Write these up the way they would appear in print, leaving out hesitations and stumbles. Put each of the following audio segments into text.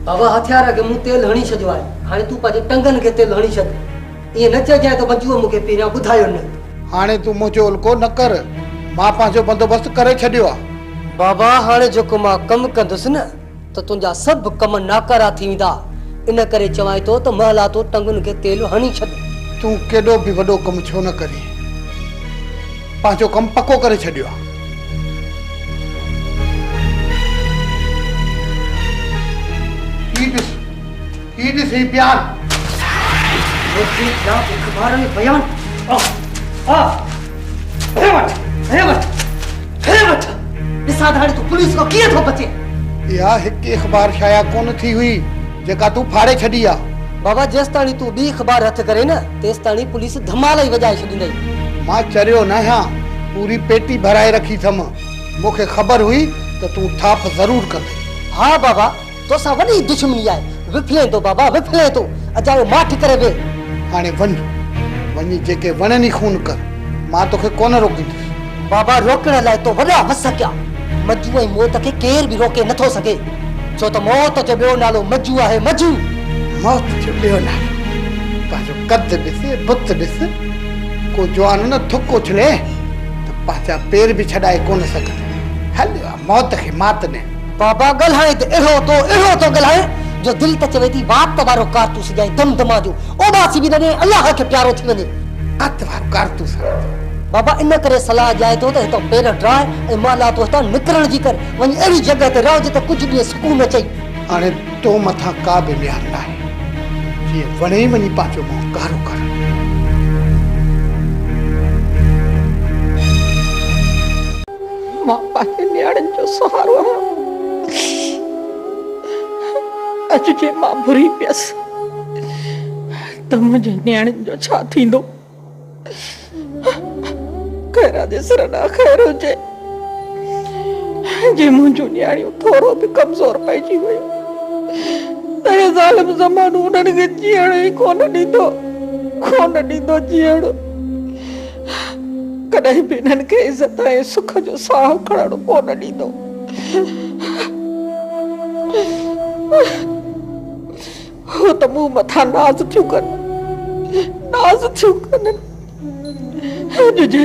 بابا هٿيار کي مون تيل هڻي ڇڏيو آهي، هاڻي تون پنهنجي ٽنگن کي تيل هڻي ڇڏ. ائين نه چئجانء ته منجوء مون کي پهريان ٻڌايو نه. هاڻي تون منهنجو الڪو نه ڪر، مان پنهنجو بندوبست ڪري ڇڏيو آهي. بابا هاڻي جيڪو مان ڪم ڪندس نه ته تنهنجا سڀ ڪم ناڪارا ٿي ويندا، ان ڪري چوانء ٿو ته مهلاتو ٽنگن کي تيل هڻي ڇڏ. تون ڪيڏو به وڏو ڪم ڇو نه ڪرين، پنهنجو ڪم پڪو ڪري ڇڏيو آهي. هي ڏس، هي ڏس هي بيان. منهنجي خلاف اخبار ۾ بيان. آ آ هي وٺ، هي وٺ، هي وٺ. ڏسان ته هاڻي تون پوليس کان ڪيئن ٿو بچين. اها هڪ اخبار شايع ڪونه ٿي هئي، جيڪا تون ڦاڙي ڇڏي آ. بابا جيستاڻي تون ٻي اخبار هٿ ڪرين نه، تيستاڻي پوليس ڌمال ئي وڄائي ڇڏيندئي. مان چريو ناهيان، پوري پيٽي ڀرائي رکي ٿم. مون کي خبر هئي ته تون ٿاڦ ضرور ڪندين. ها بابا، توسان وڏي دشمني آهي. وڦلين ٿو بابا، وڦلين ٿو. اجايو ماٺ ڪري ويهه. هاڻي وڃ، وڃي جيڪي وڻين ئي خون ڪر. مان توکي ڪونه روڪيندس. بابا روڪڻ لاء تو وڏا وس ڪيا. مجو ۽ موت کي ڪير به روڪي نٿو سگهي. ڇو ته موت جو ٻيو نالو مجو آهي، مجو! موت جو ٻيو نالو. پنهنجو قد ڏس، بت ڏس. ڪو جوان نه ٿڪ اڇلي ته پنهنجا پير به ڇڏائي ڪونه سگهندو. هليو آ موت کي مات ڏيڻ. بابا ڳالهائين ته اهڙو ٿو اهڙو ٿو ڳالهائين جو دل ته چوي ٿي وات وارو ڪارتوس ڄائين دمدما جو اوٻاسي به نه ڏئين الله کي پيارو ٿي وڃي. وات وارو ڪارتوس هڻي ٿو. بابا ان ڪري صلاح ڏيانء ٿو ته هتان پير ڊاهه ۽ مالاتو هتان نڪرڻ جي ڪر وڃي اهڙي جڳهه تي رهه جتي ڪجهه ڏينهن سڪون اچئي. هاڻي تو مٿان ڪا به ميار ناهي. جيئن وڻيئي وڃي پنهنجو منهن ڪارو ڪر. مان پنهنجي نياڻين جو سهارو آهيان. اڄ جي مان ڀري پيس ته منهنجي نياڻين جو ڇا ٿيندو؟ خيرا جي سر ڏانهن خير هجي. جي منهنجون نياڻيون ٿورو به ڪمزور پئجي ويون ته هي ظالم زمانو انهن کي جيئڻ ئي ڪونه ڏيندو، ڪونه ڏيندو جيئڻ. ڪڏهن به انهن کي عزت ۽ سک جو ساهه کڻڻ ڪونه ڏيندو. هو ته مون مٿان ناز ٿيون ڪن، ناز ٿيون ڪن. اڄ جي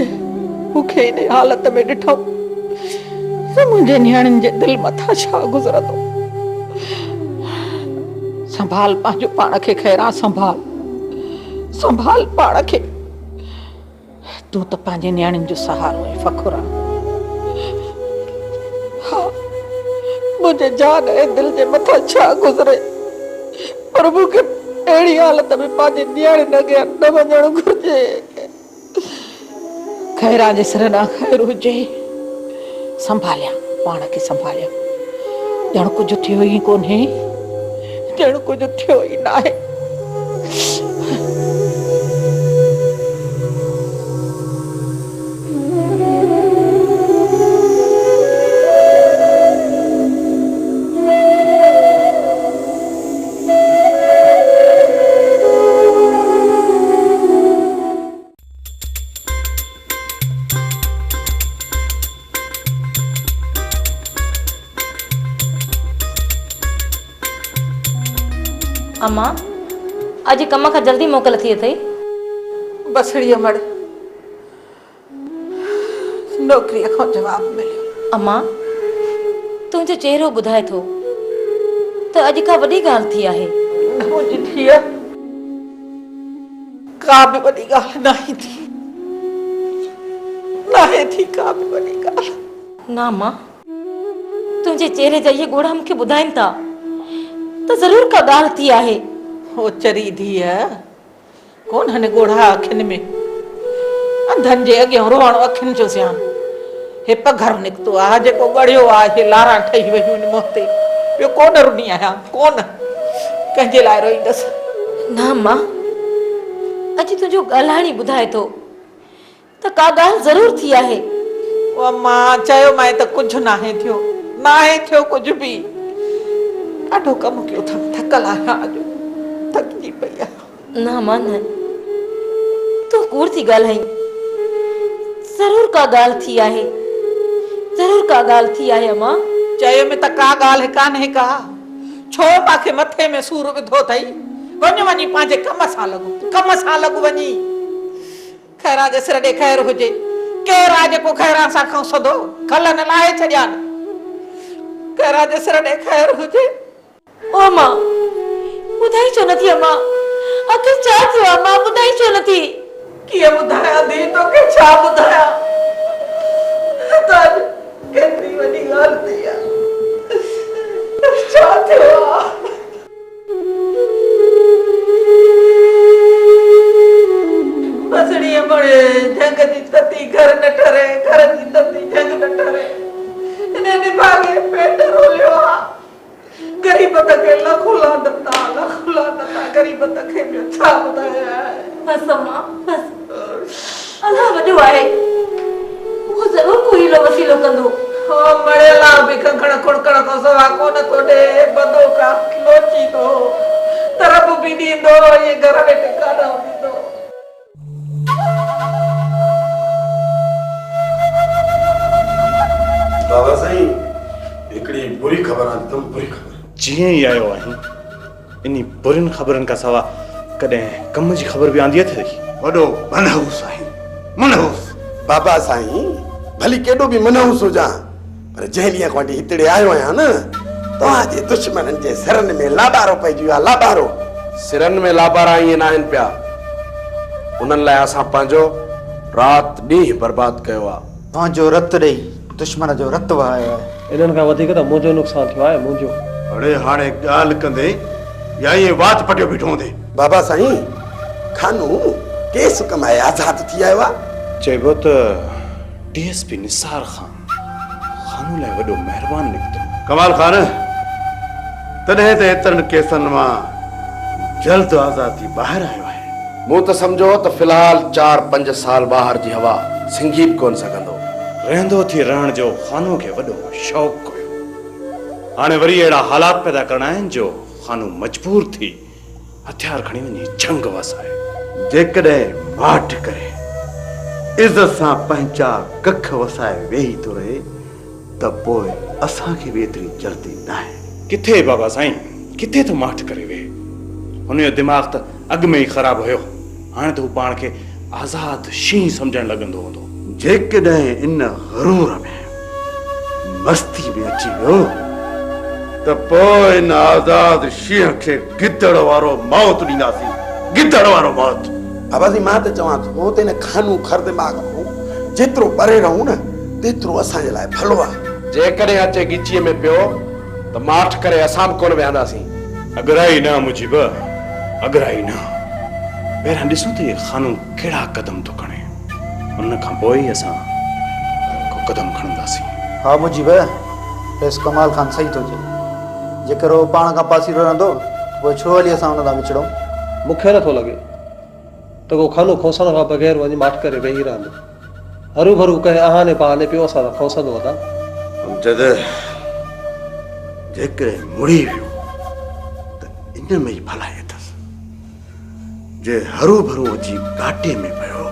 مون کي انهيء حالت ۾ ڏٺائون ته منهنجي نياڻين جي دل مٿان ڇا گذرندو. سنڀال پنهنجو پاڻ کي خيران سنڀال، سنڀال پاڻ کي. تون ته پنهنجي نياڻين جو سهارو ۽ فخر آن. ها، منهنجي جان ۽ دل جي مٿان ڇا گذري، پر مون کي اهڙي حالت ۾ پنهنجي نياڻين اڳيان نه وڃڻ گهرجي. خيران جي سر ڏانهن خير هجي. سنڀاليان، پاڻ کي سنڀاليان. ڄڻ ڪجهه ٿيو ئي ڪونهي. ڄڻ ڪجهه ٿيو ئي ناهي. امان، اڄ ڪم کان جلدي موڪل ٿي اٿئي؟ بس ڙي امڙ، نوڪريء کان جواب مليو. امان، تنهنجو چهرو ٻڌائي ٿو ته اڄ ڪا وڏي ڳالهه ٿي آهي. نه منهنجي ڌيء، ڪا به وڏي ڳالهه ناهي ٿي. ناهي ٿي ڪا به وڏي ڳالهه. نه امان، تنهنجي چهري جا اهي ڳوڙها مون کي ٻڌائين ٿا ته ضرور ڪا ڳالهه ٿي آهي. او چري ڌيء، ڪونهن ڳوڙها اکين ۾، انڌن جي اڳيان روئڻ اکين جو زيان. هي پگهر نڪتو آ، جيڪو ڳڙيو آ، اهي لاران ٺهي ويون آهن منهن تي. ٻيو ڪونه رني آهيان، ڪونه. ڪنهن جي لاء روئيندس. نه امان، اڄ تنهنجو ڳالهائڻ ئي ٻڌائي ٿو ته ڪا ڳالهه ضرور ٿي آهي. او امان، چيومانء ته ڪجهه ناهي ٿيو، ناهي ٿيو ڪجهه به. ڏاڍو ڪم ڪيو اٿم، ٿڪل آهيان اڄ، ٿڪجي پئي آهيان. نه امان نه، تون ڪوڙ ٿي ڳالهائين. ضرور ڪا ڳالهه ٿي آهي، ضرور ڪا ڳالهه ٿي آهي امان. چيم ته ڪا ڳالهه ڪانهي ڪا. ڇو مان کي مٿي ۾ سور وڌو اٿئي؟ وڃ وڃي پنهنجي ڪم سان لڳ، ڪم سان لڳ وڃي. خيران جي سر ڏي خير هجي. ڪير آ جيڪو خيران سان کئونسندو؟ کلن لاهي ڇڏيان. خيران جي سر ڏي خير هجي. او امان! ٻڌائين ڇو نٿي امان؟ آخر ڇا ٿيو آ امان ٻڌائين ڇو نٿي؟ ڪيئن ٻڌايان ڌيء توکي ڇا ٻڌايان ته اڄ ڪيتري وڏي ڳالهه ٿي آ. ڇا ٿيو آ؟ بسڙيء مڙي جهنگ جي تتي گهر نه ٺري، گهر جي تتي جهنگ نه ٺري. هن نڀاڳي پيٽ روليو آ. غريبت کي لک لعنت آ، لک لعنت آ غريبت کي ٻيو ڇا ٻڌايانء. بس امان بس، الله وڏو آهي، اهو ضرور ڪو حيلو وسيلو ڪندو. هو مڙيلا به کنگهڻ کڙڪڻ کان سوا ڪونه ٿو ڏي، بدو ڪا لوچيندو ته رب به ڏيندو، ائين گهر ويٺي ڪاڏانهن ڏيندو. بابا سائين هڪڙي بري خبر آندي اٿم بري خبر. جيئن ئي آيو آهين انهي برين خبرن کان سوا ڪڏهن ڪم جي خبر به آندي اٿئي؟ وڏو منحوس آهين منحوس. بابا سائين ڀلي ڪيڏو به منحوس هجان پر جنهن ڏينهن کان وٺي هتڙي آيو آهيان نه، توهان جي دشمنن جي سرن ۾ لابارو پئجي ويو آهي، لابارو. سرن ۾ لابارا ائين ناهن پيا، انهن لاء اسان پنهنجو رات ڏينهن برباد ڪيو آ. پنهنجو رت ڏئي دشمن جو رت وهايو آهي. انهن کان وڌيڪ ته منهنجو نقصان ٿيو آهي، منهنجو. اڙي هاڻي ڳالهه ڪندين يا ائين وات پٽيو بيٺو هوندين؟ بابا سائين، خانو ڪيس ڪمائي آزاد ٿي آيو آ. چئبو ته D S P Nisar Khan Khano لاء وڏو مهربان نڪتو. ڪمال خان تڏهن ته ايترن ڪيسن مان جلد آزاد ٿي ٻاهر آيو آهي. مون ته سمجهيو ته في الحال چار پنج سال ٻاهر جي هوا سنگهي به ڪونه سگهندو. رهندو ٿي رهڻ جو خانو کي وڏو شوق هيو. هاڻي وري اهڙا حالات پيدا ڪرڻا آهن جو خانو مجبور ٿي هٿيار کڻي وڃي جهنگ وسائي. جيڪڏهن ماٺ ڪري عزت سان پنهنجا ڪک وسائي ويهي ٿو رهي ته پوء اسان کي به ايتري جلدي ناهي. ڪٿي بابا سائين، ڪٿي ٿو ماٺ ڪري ويهي. هن جو دماغ ته اڳ ۾ ئي خراب هيو، هاڻي ته هو پاڻ کي آزاد شينهن سمجهڻ لڳندو هوندو. جيڪڏهن ان غرور ۾ مستي ۾ اچي ويو ته پوء ان آزاد شينهن کي گدڙ وارو موت ڏينداسين، گدڙ وارو موت. بابا سائين مان ته چوان ٿو ته ان خانو خر دماغ کان جيترو پري رهون نه تيترو اسان جي لاء ڀلو آهي. جيڪڏهن اچي ڳچيء ۾ پيو ته ماٺ ڪري اسان به ڪونه ويهنداسين. اڳرائي نه مجيب، اڳرائي نه. پهريان ڏسون ته هي خانو ڪهڙا قدم ٿو کڻي. ان کان پوء ئي اسان ڪو قدم کڻنداسين. ها مجيب، رئيس ڪمال خان صحيح ٿو چئي. جيڪر هو پاڻ کان پاسيرو رهندو ته پوء ڇو هلي اسان هن تان وچڙون؟ مون کي نه ٿو لڳي ته ڪو خانو کوسڻ کان بغير وڃي ماٺ ڪري ويهي رهندو. هروڀرو ڪنهن اهاني بهاني پيو اسان سان کوسندو ادا. امجد، جيڪڏهن مڙي ويو ته ان ۾ ئي ڀلائي اٿس. جي هروڀرو اچي ڳاٽي ۾ پيو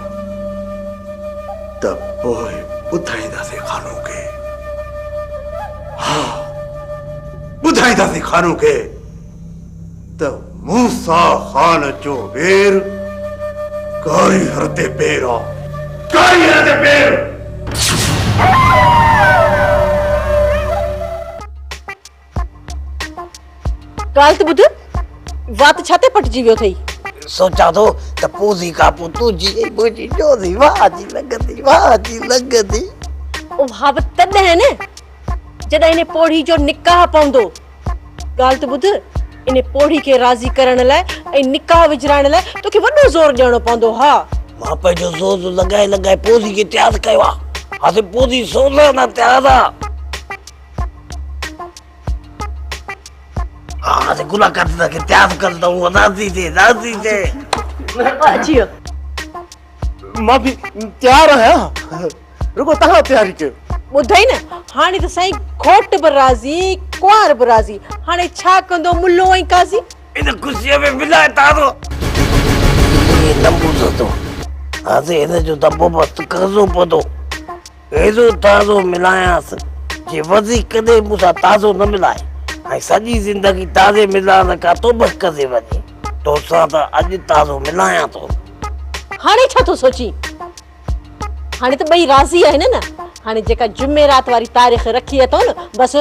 ته پوء ٻڌائينداسين خانو کي. ها ٻڌائينداسين خانو کي ته موسيٰ خان جو وير ڪاريهر تي پير آ. ڪاريهر تي پير! ڳالهه ته ٻڌ، وات ڇا تي پٽجي ويو اٿئي؟ سوچان ٿو ته پوزي کان پوء تنهنجي ۽ منهنجي جوزي واهه جي لڳندي، واهه جي لڳندي. اها به تڏهن نه جڏهن ان پوڙهي جو نڪاح پوندو. ڳالهه ته ٻڌ، ان پوڙهي کي راضي ڪرڻ لاء ۽ نڪاح وجهرائڻ لاء توکي وڏو زور ڏيڻو پوندو. ها. مان پنهنجو زور لڳائي لڳائي پوزي کي تيار ڪيو آ. هاڻي پوزي سولر نه تيار آ. ها ته گلا ڪاٽ ته کي تيار ڪر ته هو راضي ٿئي راضي ٿئي. اچي ويو. مان به تيار آهيان رڳو توهان تياري ڪيو. ٻڌئي نه هاڻي ته سائين گهوٽ به راضي ڪنوار به راضي هاڻي ڇا ڪندو ملو ۽ قاضي. ان خوشيء ۾ ملائي تارو. اهي دنبو ٿو هاڻي هن جو دنبو بست ڪرڻو پوندو. ايڏو تازو ملايانس، جي وڌيڪ ڪڏهن مون سان تازو نه ملائي. ۽ سڄي زندگي تازي ملائڻ کان توبه ڪندي وڃي. توسان ته اڄ تازو ملايان ٿو. هاڻي ڇا ٿو سوچين؟ هاڻي ته ٻئي راضي آهن نه. هاڻي جيڪا جمعرات واري تاريخ رکي اٿئون نه، بس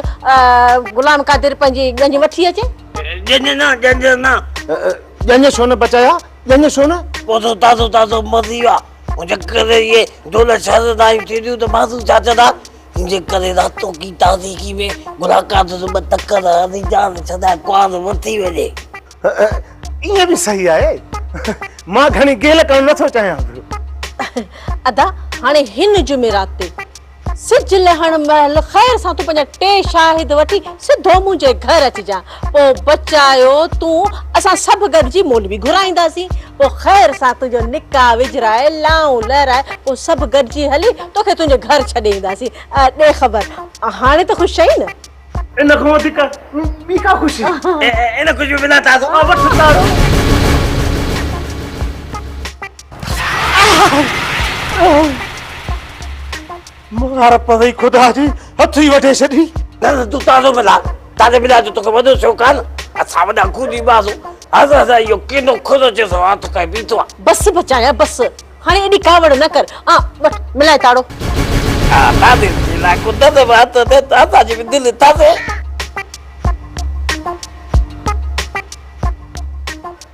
غلام قادر پنهنجي ڄڃ وٺي اچي. ڄڃ نه، ڄڃ نه. ڄڃ ڇو نه بچايا؟ ڄڃ ڇو نه؟ پوڌو تازو تازو مري ويو آ. جيڪڏهن اهي دولت شهزادايون ٿينديون ته ماڻهو ڇا چوندا؟ جيڪڏهن راتوڪي تاريخي ۾ ملاقات جو ٻه تڪڙ هڻي جان ڇڏائي ڪنوار وٺي وڃي. ائين به صحيح آهي. مان گهڻي گيل ڪرڻ نٿو چاهيان پيو. ادا هاڻي هن جمعرات تي سج لهڻ مهل خير سان تون پنهنجا ٽي شاهد وٺي سڌو منهنجي گهر اچجان. پوء بچايو تون اسان سڀ گڏجي مولوي گهرائينداسين. پوء خير سان تنهنجو نڪاح وجهرائي لائون لهرائي پوء سڀ گڏجي هلي توکي تنهنجي گهر ڇڏي اينداسين. ڏي خبر هاڻي ته خوش آهين نه؟ ان کان وڌيڪ ٻي ڪا خوشي؟ ان خوشي بنا تازو وٺ تاڙو. مار پوي خدا جي هٿ ئي وڍي ڇڏي. نه نه تون تازو ملا تازي ملا جو توکي وڏو شوق آ نه اسان وڏا خوني بازو هز هز اهو ڪينو خروچي سو هٿ ڪري بيٺو آ. بس بچايا بس هاڻي ايڏي ڪاوڙ نه ڪر آ وٺ ملائي تاڙو. آ تازي ملا ڪو دز به هٿ تي ته اسان جي به دل تازي.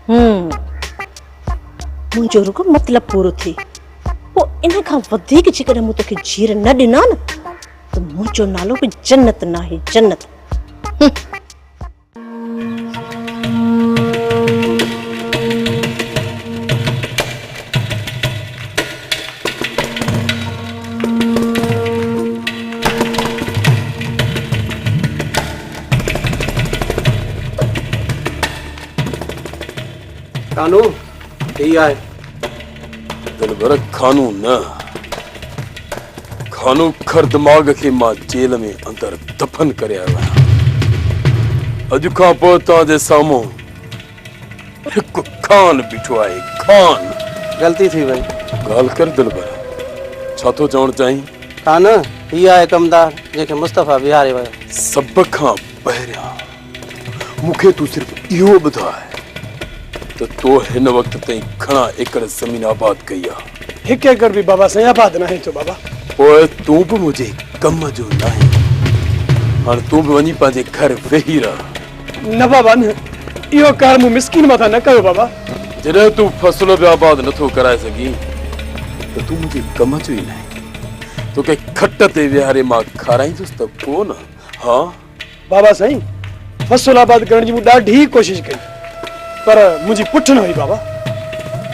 هم منهنجو رڳو مطلب پورو ٿئي. پوء ان کان وڌيڪ جيڪڏهن مون توکي جير نه ڏنا نه ته منهنجو نالو به جنت ناهي جنت. هم. ڪانو هي آهي. دلبر خانو نه خانو خر دماغ کي مان جيل ۾ اندر دفن ڪري آيو آهيان اڄ کان پوء توهان جي سامهون هڪ خان بيٺو آهي خان. غلطي ٿي وئي. ڳالهه ڪر دلبر ڇا ٿو چوڻ چاهين؟ خان هي آهي ڪمدار جنهن کي مصطفيٰ بيهاري ويو. سڀ کان پهريان مون کي تون صرف اهو ٻڌاء ته تو هن وقت تائين گهڻا ايڪڙ زمين آباد ڪئي آ؟ هڪ ايڪڙ به بابا سائين آباد ناهي ٿيو بابا. پوء تون به منهنجي ڪم جو ناهين. هاڻ تون به وڃي پنهنجي گهر ويهي رهه. نه بابا نه، اهو ڪار مون مسڪين مٿان نه ڪيو بابا. جڏهن تون فصل به آباد نه ٿو ڪرائي سگهين ته تون منهنجي ڪم جو ئي ناهين. توکي کٽ تي ويهاري مان کارائيندس ته ڪو نه، ها؟ بابا سائين فصل آباد ڪرڻ جي مون ڏاڍي ڪوشش ڪئي پر منهنجي پٺ نه هئي بابا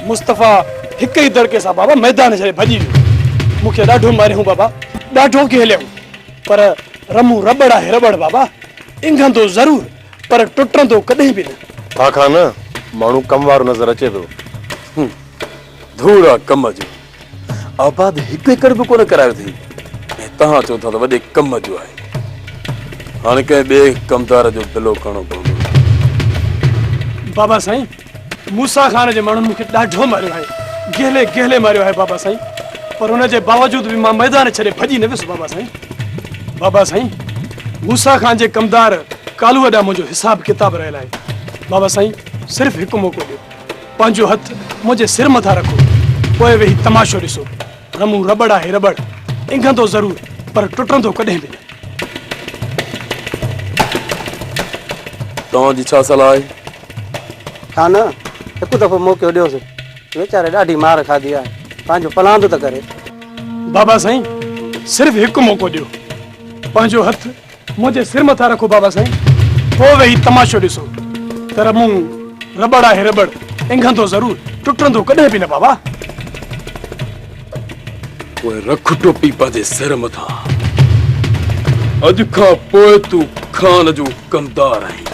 مصطفيٰ هڪ ئي دڙڪي سان بابا ميدان ڇڏي ڀڄي ويو مون کي ڏاڍو ماريائون بابا ڏاڍو گهيليائون پر رمون رٻڙ آهي رٻڙ بابا انگهندو ضرور پر ٽٽندو ڪڏهن به نه. ها خان ماڻهو ڪم وارو نظر اچي ٿو. ڌوڙ آ ڪم جو. آباد هڪ ايڪڙ به ڪونه ڪرايو اٿئي ۽ توهان چئو ٿا ته وڏي ڪم جو آهي. هاڻي ڪنهن ٻئي ڪمدار جو بلو کڻڻو پوندو. بابا سائين، موسيٰ خان جي ماڻهن مون کي ڏاڍو ماريو آهي، گهلي گهلي ماريو آهي بابا سائين، پر ان جي باوجود به مان ميدان ڇڏي ڀڄي نه ويس بابا سائين. بابا سائين، موسيٰ خان جي ڪمدار ڪالوء ڏانهن منهنجو حساب ڪتاب رهيل آهي. بابا سائين، صرف هڪ موقعو ڏيو. پنهنجو هٿ منهنجي سر مٿان رکو، پوء ويهي تماشو ڏسو. رمون رٻڙ آهي رٻڙ، اگهندو ضرور پر ٽٽندو ڪڏهن به نه. توهان جي ڇا صلاح آهي؟ خان، هڪ دفعو موقعو ڏيوس. ويچاري ڏاڍي مار کاڌي آهي. پنهنجو پلاند ته ڪري. بابا سائين، صرف هڪ موقعو ڏيو. پنهنجو هٿ منهنجي سر مٿان رکو بابا سائين، پوء ويهي تماشو ڏسو ته رمون رٻڙ آهي رٻڙ، اگهندو ضرور، ٽٽندو ڪڏهن به نه بابا. پوء رک ٽوپي پنهنجي سر مٿان، اڄ کان پوء تون خان جو ڪمدار آهين،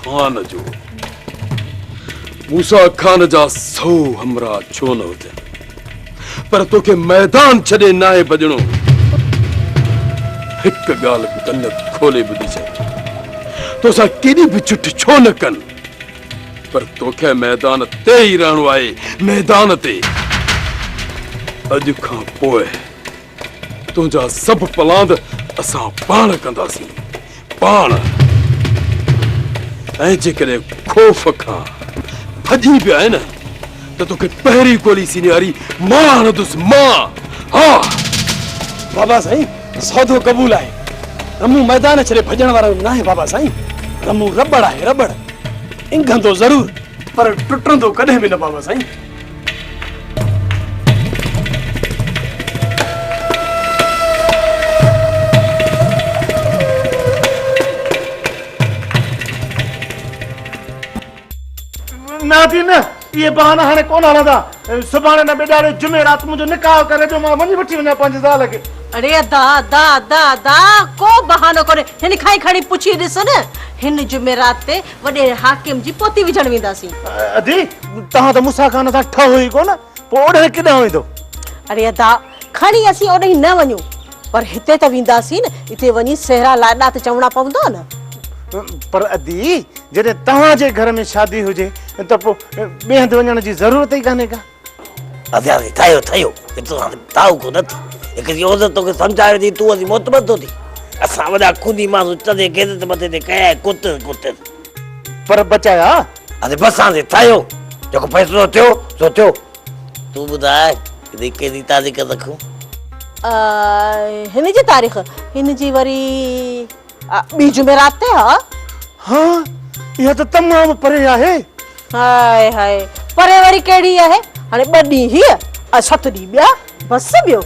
خان جو. موسيٰ خان جا سئو همراهه ڇو نه هجن، پر توکي ميدان ڇڏي ناهي ڀڄڻو. هڪ ڳالهه ڪن کولي ٻڌي ڇڏ، توسان ڪيڏي به جٺ ڇو نه ڪن، پر توکي ميدان تي ئي رهڻو آهي، ميدان تي. اڄ کان پوء تنهنجا سڀ پلاند اسان پاڻ ڪنداسين، پاڻ. ۽ جيڪڏهن خوف کان ڀڄي به آئين نه ته توکي پهرين گولي سيني واري مان هڻندس مان! ها! بابا سائين سودو قبول آهي. رمون ميدان ڇڏي ڀڄڻ وارو ناهي بابا سائين. رمون رٻڙ آهي رٻڙ. انگهندو ضرور پر ٽٽندو ڪڏهن به نه بابا سائين. نه ٿي نه، اهي بهانا هاڻي ڪونه هلندا. سڀاڻي نه ٻئي ڏهاڙي جمعي رات منهنجو نڪاح ڪري ڏيو، مان وڃي وٺي وڃان پنهنجي زال کي. اڙي ادا ادا ادا ادا ڪو بهانو ڪونهي، هن کان ئي کڻي پڇي ڏس نه. هن جمعي رات تي وڏي حاڪم جي پوتي وجهڻ وينداسين. ادي، توهان ته موسيٰ خان سان ٺهو ئي ڪونه، پوء اوڏانهن ڪيڏانهن ويندو؟ اڙي ادا، کڻي اسين اوڏانهن نه وڃون، پر هتي ته وينداسين نه، اتي وڃي سهرا لاڏا ته چوڻا پوندا نه. پر ادي، جڏهن توهان جي گهر ۾ شادي هجي ته پوء ٻئي هنڌ وڃڻ جي ضرورت ئي ڪانهي ڪا. ادي ادي ٺهيو ٺهيو، ايترو هاڻي تاء ڪو نه ٿي. هڪ جي عورت توکي سمجهايو ٿي، تون وري معتبر ٿو ٿين. اسان وڏا خوني ماڻهو چندي غيرت مٿي تي ڪيا آهي ڪتر ڪتر. پر بچايا. ادي بس هاڻي ٺهيو، جيڪو فيصلو ٿيو سو ٿيو. تون ٻڌاء ڪڏهن ڪهڙي تاريخ رکون؟ هن جي تاريخ هن جي وري ٻي جمعرات تي ها. ها اها ته تمام پري آهي. هاء هاء پري وري ڪهڙي آهي هاڻي ٻه ڏينهن هيء ۽ ست ڏينهن ٻيا بس ٻيو.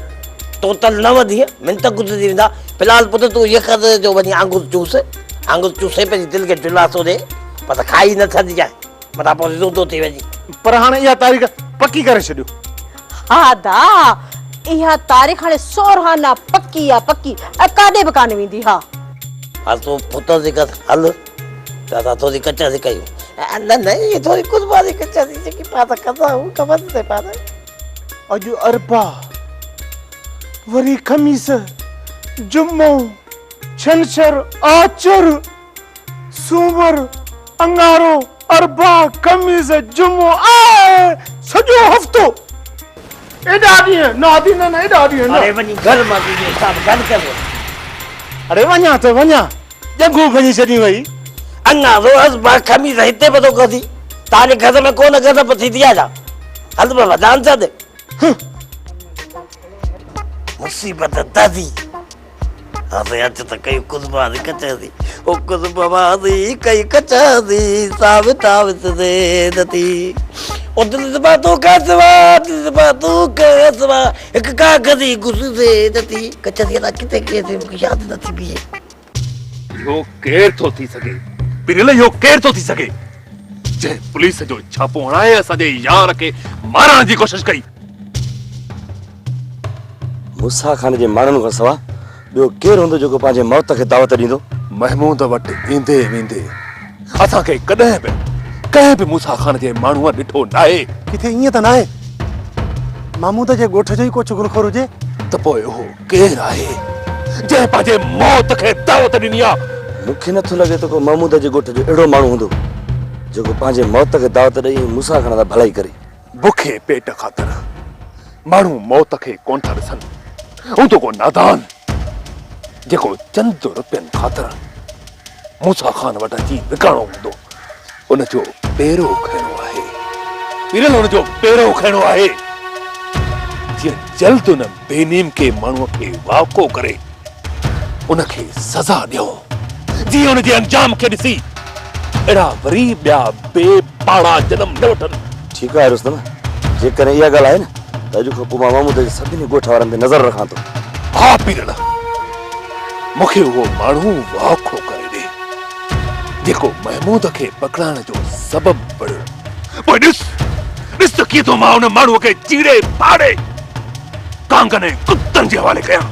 ٽوٽل نو ڏينهن منٽ گذري ويندا. في الحال پٽ تون يخ جو وڃي آڱر چوس آڱر چوسي پنهنجي دل کي دلاسو ڏي پر کائي نه ڇڏجانء. متان پوء زودو ٿي وڃي. پر هاڻي اها تاريخ پڪي ڪري ڇڏيو. ها ادا اها تاريخ هاڻي سورهانا پڪي آ پڪي ۽ ڪاڏي به ڪانه ويندي ها. هل تون پٽ جي گهر هل ته اسان ٿوري ڪچهري ڪيون. نه نه ائين ٿوري قرباني ڪچهري جيڪي پاڻ ڪندا آهيون خبر اٿئي پاڻ. اڄ اربع وري خميس جمعو ڇنڇر آچر. سومر، اڱارو، اربع، خميس، جمعو آء سڄو هفتو. ايڏا ڏينهن نه ادي نه نه ايڏا ڏينهن نه. اڙي وڃي گهر مان تنهنجو حساب گڏ ڪر وڃ. اڙي وڃان ته وڃان ڄنگهون ڀڃي ڇڏيون وئي. اڱارو، اربع، خميس هتي به ٿو ڪندين. توهان جي گهر ۾ ڪو نه غضب ٿيندي آ ڇا؟ هل بابا جان ڇڏ. مصيبت دادي. هاڻي اچ ته ڪئي قرباني ڪچهري او قرباني ڪئي ڪچهري ساو تاو تي نتي او دل زبا تو کسوا دل زبا تو کسوا هڪ ڪاغذي گذري نتي ڪچهري الا ڪٿي ڪيسي مونکي ياد نٿي بيهي. اهو ڪير ٿو ٿي سگهي پريل اهو ڪير ٿو ٿي سگهي جنهن پوليس جو ڇاپو هڻائي اسان جي يار کي مارڻ جي ڪوشش ڪئي. موسيٰ خان جي ماڻهن کان سوا ٻيو ڪير هوندو جيڪو پنهنجي موت کي دعوت ڏيندو؟ محمود وٽ ايندي ويندي اسان کي ڪڏهن به ڪنهن به موسيٰ خان جي ماڻهوء ڏٺو ناهي. ڪٿي ائين ته ناهي محمود جي ڳوٺ جو ئي ڪو چغلخور هجي؟ ته پوء اهو ڪير آهي جنهن پنهنجي موت کي دعوت ڏني آ؟ مون کي نٿو لڳي ته ڪو محمود جي ڳوٺ جو اهڙو ماڻهو هوندو جيڪو پنهنجي موت کي دعوت ڏئي ۽ موسيٰ خان سان ڀلائي ڪري. بکي پيٽ خاطر ماڻهو موت کي ڪونه ٿا ڏسن. هوندو ڪو نادان جيڪو چند روپين خاطر موسيٰ خان وٽ اچي وڪاڻو هوندو. ان جو پيرو کڻڻو آهي. پيرل ان جو پيرو کڻڻو آهي. جيئن جلد ان بي نيمڪي ماڻهوء کي واڪو ڪري ان کي سزا ڏيون. جيئن ان جي انجام کي ڏسي اهڙا وري ٻيا بي پاڙا جنم نه وٺن. ٺيڪ آهي رستم، جيڪڏهن اها ڳالهه آهي نه ته اڄ کان پوء مان محمود جي سڀني ڳوٺ وارن تي نظر رکان ٿو. ها پيرل، مون کي اهو ماڻهو واکو ڪري ڏي، جيڪو محمود کي پڪڙائڻ جو سبب بڻيو. پوء ڏس، ڏس ته ڪيئن ٿو مان ان ماڻهوء کي چيري ڦاڙي ڪانگن ۽ ڪتن جي حوالي ڪيان.